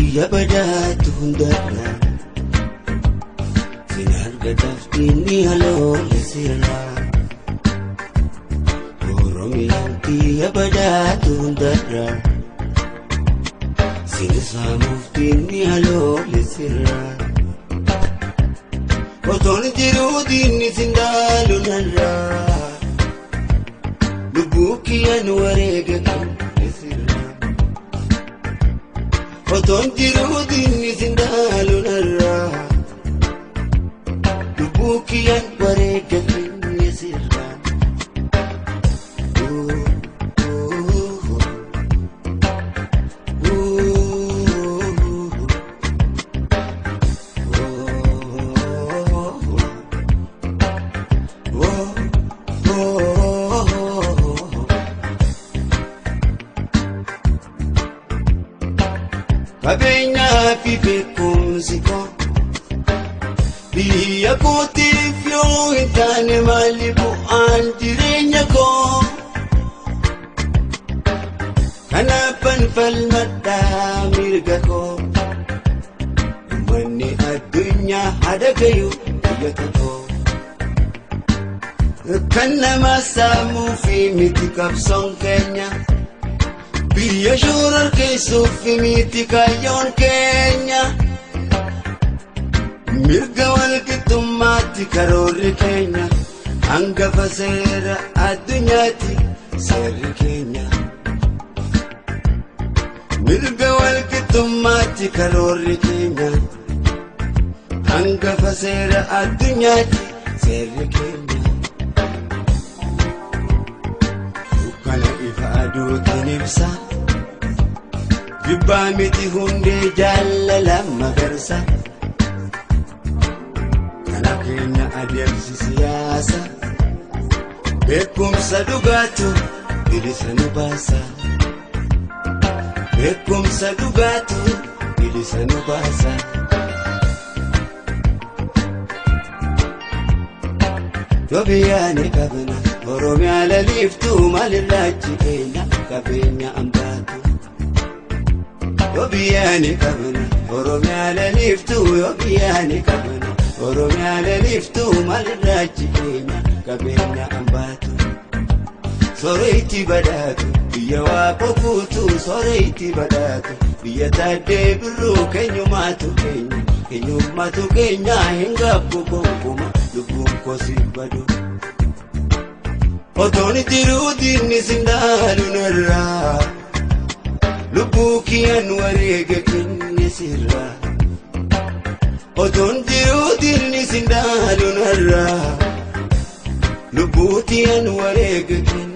Biyya badaatu hundarra sin argataaf diinni haloole sirra. Oromiyaan biyya badaatu hundarra sin saamuuf diinni haloole sirra. Otoon jiruu diinni sin dhaalu narra lubbuu kiyyaan wareega kenne sirra. Otoon jiruu diinni sin dhaalu narra lubbuu kiyyaan wareega kenne sirra. Qabeenyaa fi beekumsi koo biyya kootiif yoo hin taane maali bu'aan jireenya koo? Kanaafan falmadhaa mirga koo uummanni addunyaa haadha gayu biyya tokko. Kan nama saamuu fi miti qabsoon keenya. Biyya shoorar keessuuf miti kaayyoon keenya. Mirga walqixxummaatti karoorri keenya. Hangafa seera addunyaatti seerri keenya. Mirga walqixxummaatti karoorri keenya. Hangafa seera addunyaatti seerri keenya. Dukkana ifa aduutiin ibsa. Jibbaa miti hundee jaalala magarsa. Kana keenya adeemsi siyaasa. Beekumsa dhugaatu bilisa nu baasa. Beekumsa dhugaatu bilisa nu baasa. Yoo biyyaa ni qabna Oromiyaa laliiftuu maalirraa jireenya qabeenya ambaatu. Yoo biyyaa ni qabna Oromiyaa laliiftuu yoo biyyaa ni qabna Oromiyaa laliiftuu maalirraa jireenya qabeenya ambaatu. Soreetti badhaatu biyya waaqa guutuu soreetti badhaatu biyya taaddee birruu keenyumaatu keenya keenyumaatu keenya hin gaabbu gonkumaa lubbuun koo si badu. Otoon jiruu diinni sin dhaalu narra lubbuu kiyyaan wareega kenne sirra. Otoon jiruu diinni sin dhaalu narra lubbuu kiyyaan wareega kenne.